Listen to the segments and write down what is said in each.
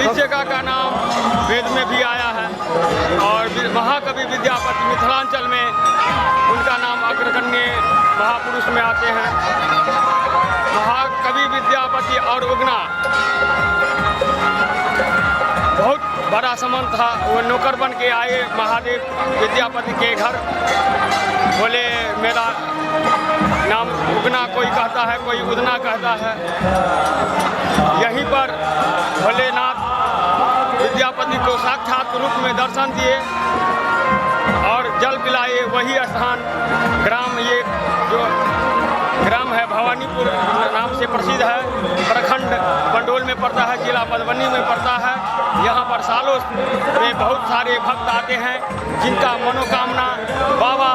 इस जगह का नाम वेद में भी आया है और महाकवि विद्यापति मिथिलांचल में उनका नाम अग्रगण्य महापुरुष में आते हैं। महाकवि विद्यापति और उगना बहुत बड़ा संबंध था। वो नौकर बन के आए महादेव विद्यापति के घर, बोले मेरा नाम उगना कोई कहता है, कोई उदना कहता है। यहीं पर भोलेनाथ विद्यापति को साक्षात रूप में दर्शन दिए और जल पिलाए। वही स्थान ग्राम, ये जो ग्राम है भवानीपुर नाम से प्रसिद्ध है, प्रखंड पंडोल में पड़ता है, जिला मधुबनी में पड़ता है। यहाँ पर सालों में बहुत सारे भक्त आते हैं जिनका मनोकामना बाबा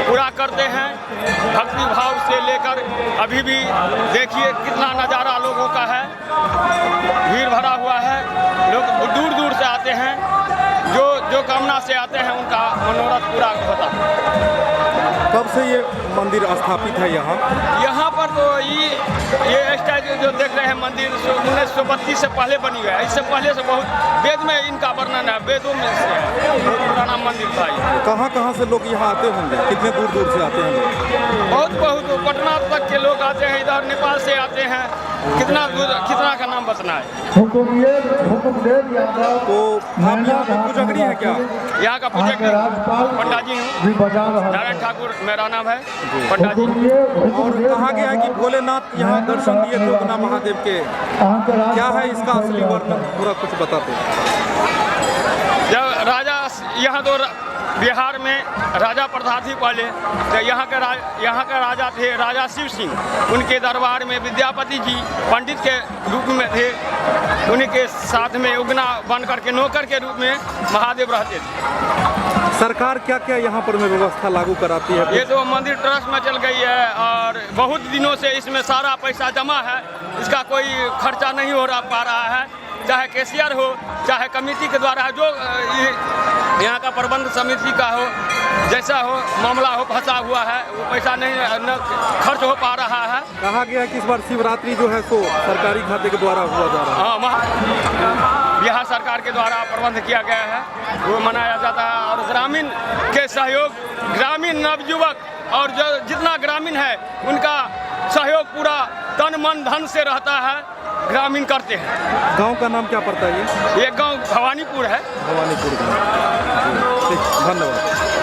पूरा करते हैं भक्ति भाव से लेकर। अभी भी देखिए कितना नज़ारा लोगों का है, भीड़ भरा हुआ है, लोग दूर दूर से आते हैं। जो जो कामना से आते हैं उनका मनोरथ पूरा होता है। कब से ये मंदिर स्थापित है यहाँ? यहाँ पर तो ये स्टैचू जो देख रहे हैं मंदिर 1932 से पहले बनी हुई है। इससे पहले से बहुत वेद में इनका वर्णन है, वेदों में से है। बहुत पुराना मंदिर था ये। कहाँ कहाँ से लोग यहाँ आते होंगे? कितने दूर दूर से आते हैं लोग? बहुत बहुत, पटना तक के लोग आते हैं, इधर नेपाल से आते हैं। कितना दूर, कितना का नाम बतना है। हुकुमदेव यादव। तो आप यहाँ के पुजगरी है क्या? यहाँ का पूजक पंडा जी हूँ। भी बजा रहा। नारायण ठाकुर मेरा नाम है, पंडा जी। और कहा गया है कि भोलेनाथ यहाँ दर्शन दिए थे उगना महादेव के, क्या है इसका असली वर्णन? पूरा कुछ बताते। जब राजा यहाँ तो बिहार में राजा प्रथा थी पहले, तो यहाँ का राजा थे राजा शिव सिंह। उनके दरबार में विद्यापति जी पंडित के रूप में थे। उनके साथ में उगना बन करके नौकर के रूप में महादेव रहते थे। सरकार क्या क्या यहाँ पर में व्यवस्था लागू कराती है? ये तो मंदिर ट्रस्ट में चल गई है और बहुत दिनों से इसमें सारा पैसा जमा है, इसका कोई खर्चा नहीं हो रहा पा रहा है। चाहे कैशियर हो, चाहे कमेटी के द्वारा जो ये यहाँ का प्रबंध समिति का हो, जैसा हो मामला हो, फंसा हुआ है, वो पैसा नहीं न खर्च हो पा रहा है। कहा गया है कि इस बार शिवरात्रि जो है सो सरकारी खाते के द्वारा हुआ जा रहा है। हाँ, बिहार सरकार के द्वारा प्रबंध किया गया है, वो मनाया जाता है और ग्रामीण के सहयोग, ग्रामीण नवयुवक और जो जितना ग्रामीण है उनका सहयोग पूरा तन मन धन से रहता है, ग्रामीण करते हैं। गांव का नाम क्या पड़ता है ये? ये गांव भवानीपुर है। भवानीपुर गाँव। जी, ठीक, धन्यवाद।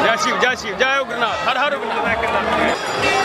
जय शिव, जय शिव, जय उग्रनाथ, हर हर उग्रनाथ।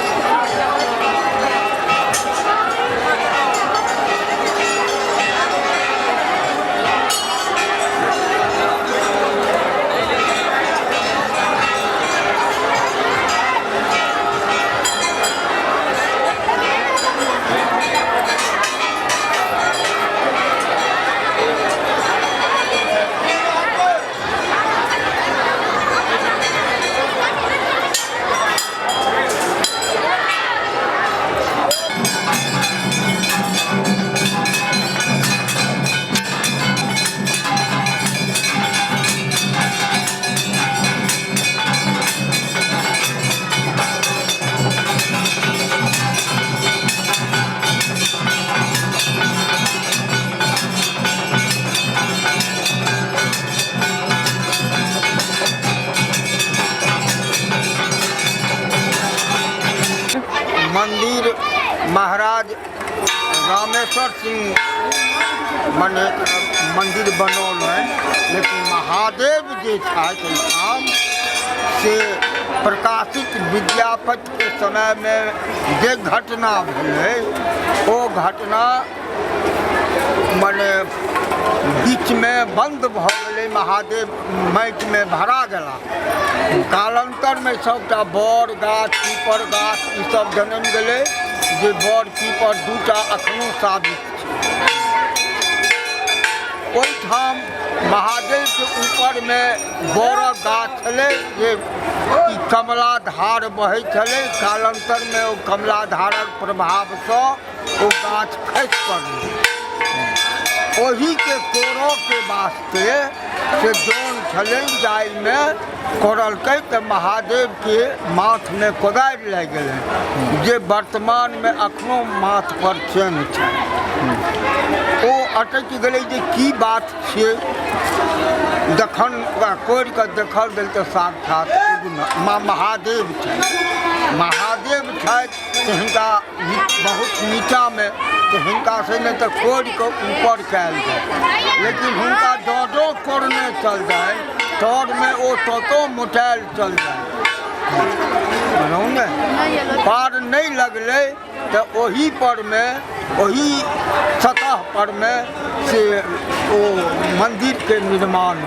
मंदिर महाराज रामेश्वर सिंह मने मंदिर बनौल है, लेकिन महादेव जे छथि एहिठाम से प्रकाशित विद्यापतिके समयमे जे घटना भेलै ओ घटना मने बीचमे बन्द भऽ गेलै, महादेव माटिमे भरा गेला। कालान्तरमे सबटा बड़ गाछ, पीपर गाछ ईसब जनमि गेलै, जे बड़ पीपर दूटा अखनो साबित छै। ओहिठाम महादेवके ऊपरमे बड़क गाछ छलै जे ई कमला धार बहै छलै। कालान्तरमे ओ कमला धारक प्रभावसँ ओ गाछ खसि पड़लै। ओहिके कोड़ऽके वास्ते से जन छलै जाहिमे कोड़लकै तऽ महादेवके माथमे कोदारि लागि गेलै जे वर्तमानमे एखनो माथपर चेन्ह छै। ओ अटकि गेलै जे की बात छियै। जखन ओकरा कोड़ि कऽ देखल गेल तऽ साक्षात महादेव छै। महादेव छथि तऽ हिनका बहुत नीचाँमे, तऽ हिनका से नहि तऽ कोड़ि कऽ ऊपर कयल जाय, लेकिन हुनका जँ जँ कोड़ने चल जाय तरमे ओ ततो मोटायल चल जाय। बुझलहुँ ने? पार नहि लगलै तऽ ओही परमे, ओही सतह परमे से ओ मन्दिरके निर्माण।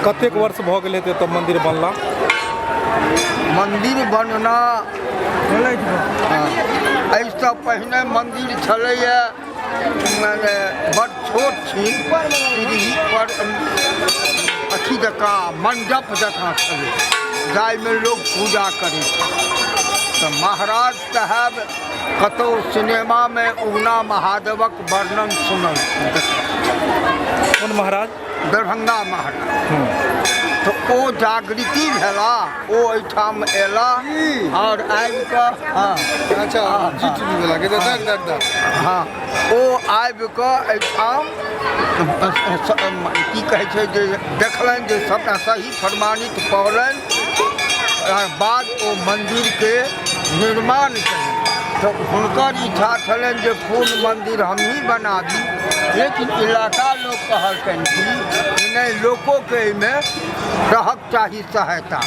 कतेक वर्ष भऽ गेल हेतै एतऽ मन्दिर बनला? मन्दिर बनना एहिसँ पहिने मन्दिर छलैए मने बड़ छोट छिन सीढ़ी पर अथी जकाँ मण्डप जकाँ छलै जाहिमे लोक पूजा करै छल। तऽ महाराज साहेब कतहु सिनेमामे उगना महादेवक वर्णन सुनलखिन। कोन महाराज? दरभंगा महाराज। तऽ ओ जागृति भेला, ओ एहिठाम अयला आओर आबि कऽ, हँ अच्छा, जी टीवी वाला के देख देख देख, हँ, ओ आबि कऽ एहिठाम की कहै छै जे देखलनि जे सभटा सही प्रमाणित पौलनि, ओकर बाद ओ मन्दिरके निर्माण केलनि। तऽ हुनकर इच्छा छलनि जे पूर्ण मन्दिर हमही बनाबी, लेकिन इलाका लोक कहलकनि कि नहि, लोकोके एहिमे रहक चाही सहायता।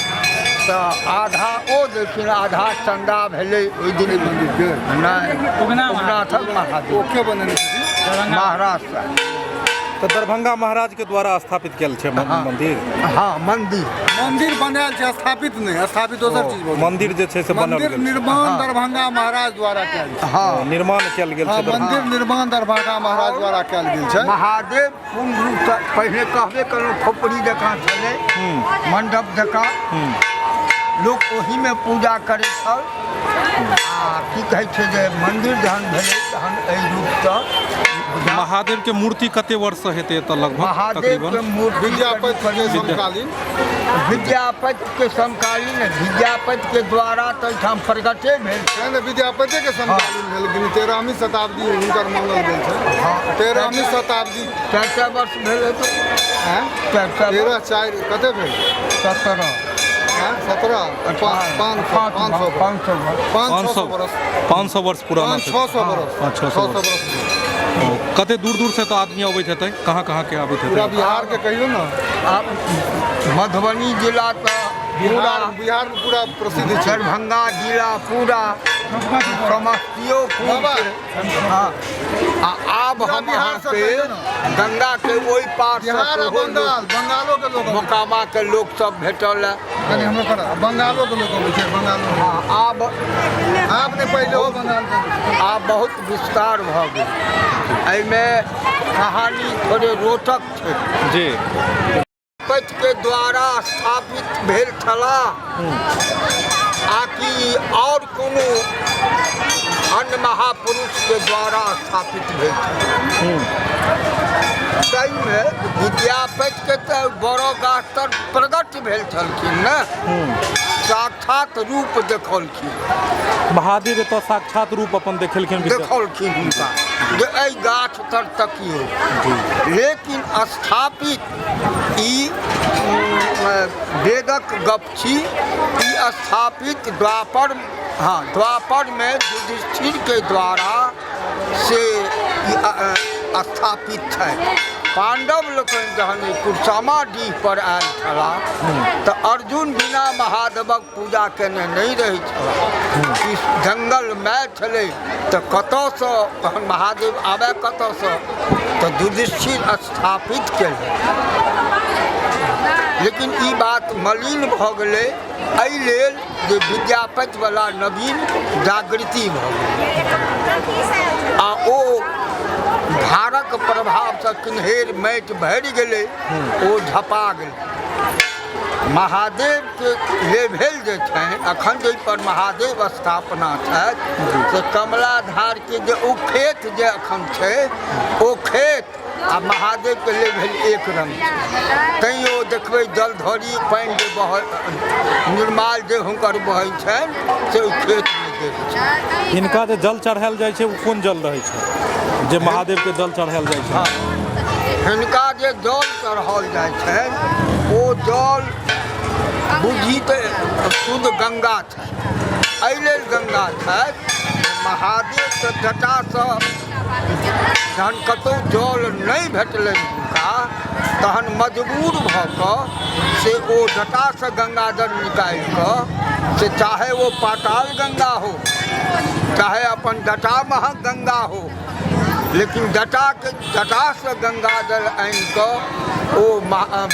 तऽ आधा ओ देलखिन, आधा चन्दा भेलै ओहि दिन मन्दिरके। नहि, उगनाथक महादेव ओ के बनेने छथिन? महाराज साहेब। तऽ दरभंगा महाराज के द्वारा स्थापित कयल छै मन्दिर? हँ, मन्दिर मन्दिर बनायल छै, स्थापित नहि। स्थापित दोसर चीज भऽ गेल। मन्दिर जे छै से बनल मन्दिर गेल छै। निर्माण दरभंगा महाराज द्वारा कयल छै। हँ, निर्माण कयल गेल हँ छै। मन्दिर निर्माण दरभंगा महाराज द्वारा कयल गेल छै। महादेव पूर्ण रूपसँ, पहिने कहबे केलहुँ, खोपड़ी जकाँ छलै, मण्डप जकाँ, लोक ओहीमे पूजा करै छल। आ की कहै छै जे मन्दिर जहन भेलै तहन एहि रूपसँ। महादेव के मूर्ति कते वर्ष से हेतै एतऽ लगभग? महादेवके तकरीबन मूर्ति विद्यापति के समकालीन, विद्यापतिके समकालीन, विद्यापतिके द्वारा तऽ एहिठाम प्रगटे भेल। तेँ ने विद्यापति के समकालीन भेल। 13वीं शताब्दी हुनकर मानल गेल छै। 13वीं शताब्दी। 400 वर्ष भेल हेतै। आँय? 400। 13 4 कते भेल? 17। आँय? 17, 500, 500। 500 वर्ष। 5 600 बरस। 500 वर्ष पुराना 5 छै। 600 बरस। 500 600 600 बरस। बरस। ओ, कते दूर दूर से तऽ आदमी अबैत हेतै? कहाँ कहाँ के आबैत पूरा हेतै? बिहार के कहियौ ने। आब मधुबनी जिला तऽ पूरा बिहार, बिहार में पूरा प्रसिद्ध छै। दरभंगा जिला पूरा, समस्तियोपुर। बाबा। हँ, आ आब पूरा हम बिहार से अहाँके कहियौ ने। गंगा के ओहि पार से बिहार आ सेहो लोक- बंगाल, बंगालो के लोक अबै छै। मोकामा के लोक सब भेटल है। कनि हमरो कर, बंगालो के लोक अबै छै, बंगालो। हँ, आब आब नहि, पहिले हो बंगाल के अबै छै। आब बहुत विस्तार भऽ गेल। एहिमे कहानी थोड़े रोचक छै। जी। के द्वारा स्थापित भेल छलाह आ कि आओर कोनो अन्य महापुरुषके द्वारा स्थापित भेल छल, ताहिमे विद्यापतिके तऽ बड़ो गाछ तर प्रगट भेल छलखिन ने, साक्षात रूप देखलखिन। महादेव एतऽ साक्षात रूप अपन देखेलखिन देखलखिन हुनका जे एहि गाछ तर तकियौ। लेकिन स्थापित ई वेदक गप छी। ई स्थापित द्वापर, हँ, द्वापरमे युधिष्ठिरके द्वारा से ई स्थापित छथि। पांडव लोकनि जहन ई कुरसामा डीह पर आयल छलाह तऽ अर्जुन बिना महादेवक पूजा केने नहि रहै छलाह। ई जंगलमे छलै तऽ कतऽसँ तहन महादेव आबय, कतऽसँ? तऽ युधिष्ठिर स्थापित केलनि। लेकिन ई बात मलिन भऽ गेलै एहि लेल जे विद्यापतिवला नवीन जागृति भऽ गेलै आ ओ धारक प्रभावसँ किन्हेर माटि भरि गेलै, ओ झपा गेलै। महादेवके लेभेल जे छनि, अखन जाहिपर महादेव स्थापना छथि, से कमला धारके जे ओ खेत जे अखन छै, ओ खेत आ महादेवके लेभल एक रङ्ग छै। तैँ ओ देखबै जलधरी पानि जे बहै, निर्माल जे हुनकर बहै छनि से ओहि खेतमे गेल छै। हिनका जे जल चढ़ायल जाइ छै ओ कोन जल रहै छै जे महादेवके जल चढ़ायल जाइ छै? हिनका जे जल चढ़ाओल जाइ छनि ओ जल बुझी तऽ शुद्ध गङ्गा छनि। एहि लेल गङ्गा छथि, महादेवके जटासँ जहन कतहु जल नहि भेटलनि हुनका तहन मजबूर भऽ कऽ से ओ जटासँ गङ्गाजल निकालि कऽ, से चाहे ओ पाताल गङ्गा हो चाहे अपन जटामहक गङ्गा हो, लेकिन जटाके जटासँ गङ्गाजल आनि कऽ ओ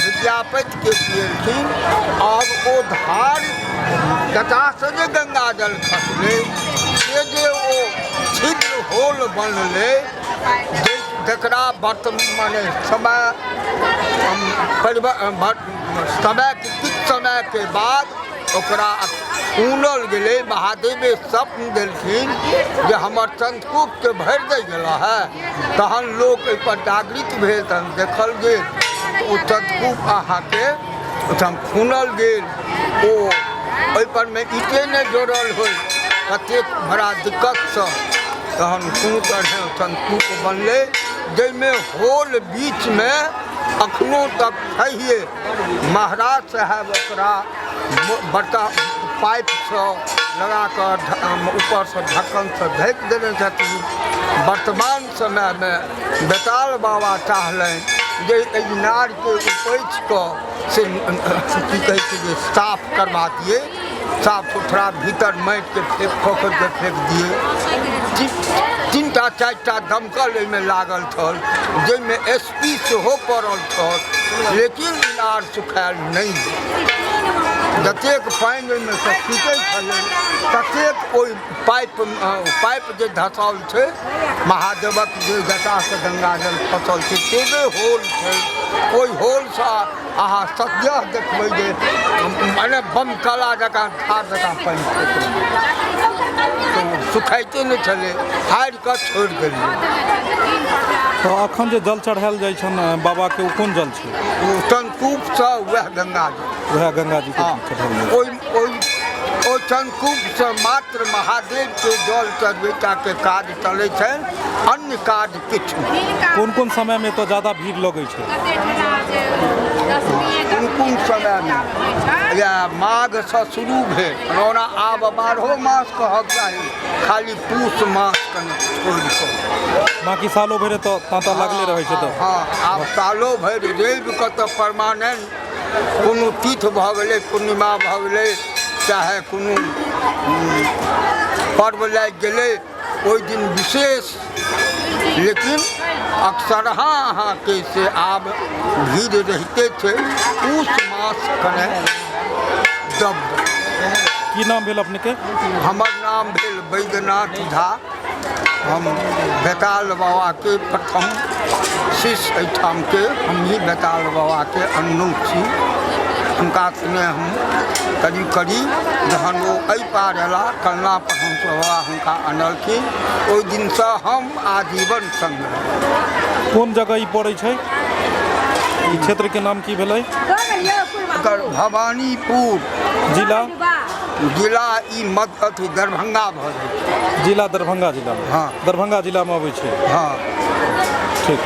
विद्यापतिके पिएलखिन। आओर ओ धार जटासँ जे गङ्गाजल खसलै से जे ओ छिद्र होल बनलै, जकरा वर्तमान समय समयके किछु समयके बाद ओकरा खुनल गेलै। महादेवे स्वप्न देलखिन जे हमर चंद्रकूपके भरि दै गेला है। तहन लोक एहिपर जागृत भेल, तहन देखल गेल ओ चंद्रकूप अहाँके ओहिठाम खुनल गेल। ओ ओहिपर मे ईटे नहि जोड़ल होइ, कतेक बड़ा दिक्कतसँ तहन कोनो तरहे चंद्रकूप बनलै, जाहिमे होल बीचमे अखनो तक छैहे। महाराज साहेब ओकरा बड़का पाइपसँ लगा कऽ ऊपरसँ ढक्कनसँ ढकि देने छथिन। वर्तमान समयमे बेताल बाबा चाहलनि जे एहि इनारके उपछि कऽ से की कहै छै जे साफ करबा दियै, साफ सुथरा भीतर माटिके फेक खोखरिके फेक दियै। 3टा 4टा दमकल एहिमे लागल छल, जाहिमे एस पी सेहो पड़ल छल, लेकिन इनार सुखायल नहि। जतेक पानि ओहिमे सँ छूटै छलै ततेक ओहि पाइप जे धसाओल छै, महादेवक जे जटासँ गङ्गाजल खसल छै से जे होल छै, ओहि होलसँ अहाँ सद्यः देखबै जे मने बमकला जकाँ धार जकाँ पानि फेक, सुखाइते नहि छलै, हारि कऽ छोड़ि देलियै। तऽ अखन जे जल चढ़ायल जाइ छनि बाबाके ओ कोन जल छै? ओ चंद्रकूपसँ वएह गंगा जी, वएह गंगा जी के चढ़ायल जाइ छै। ओहि ओहि ओहि चंद्रकूपसँ मात्र महादेवके जल चढ़बैटाके काज चलै छनि, अन्य काज किछु नहि। कोन कोन समयमे एतऽ ज्यादा भीड़ लगै छै? कोन कोन समयमे? या माघसँ शुरू भेल, ओना आब 12 मास कहक चाही, खाली पूस मास कनि छोड़ि कऽ, बाँकी सालो भरि एतऽ ताँता लागले रहै छै। तऽ हँ, आब सालो भरि रविके तऽ परमानेंट कोनो तीर्थ भऽ गेलै, पूर्णिमा भऽ गेलै, चाहे कोनो पर्व लागि गेलै ओहि दिन विशेष, लेकिन अक्सरहाँ अहाँके से आब भीड़ रहिते छै। पूस मास कने दब। की नाम भेल अपनेके? हमर नाम भेल बैद्यनाथ झा। हम बेताल बाबाके प्रथम शिष्य एहिठामके, हमही बेताल बाबाके अनलहुँ छी। हुनका सङ्गे हम करीब करीब जहन ओ एहि पार अयला कलना परमहंस बाबा हुनका अनलखिन, ओहि दिनसँ हम आजीवन सङ्ग रहलहुँ। कोन जगह ई पड़ै छै? ई क्षेत्रके नाम की भेलै? एकर भवानीपुर जिला, जिला ई मध अथी दरभंगा भऽ जाइ छै। जिला दरभंगा जिला? हँ, दरभंगा जिलामे अबै छै। हँ, ठीक।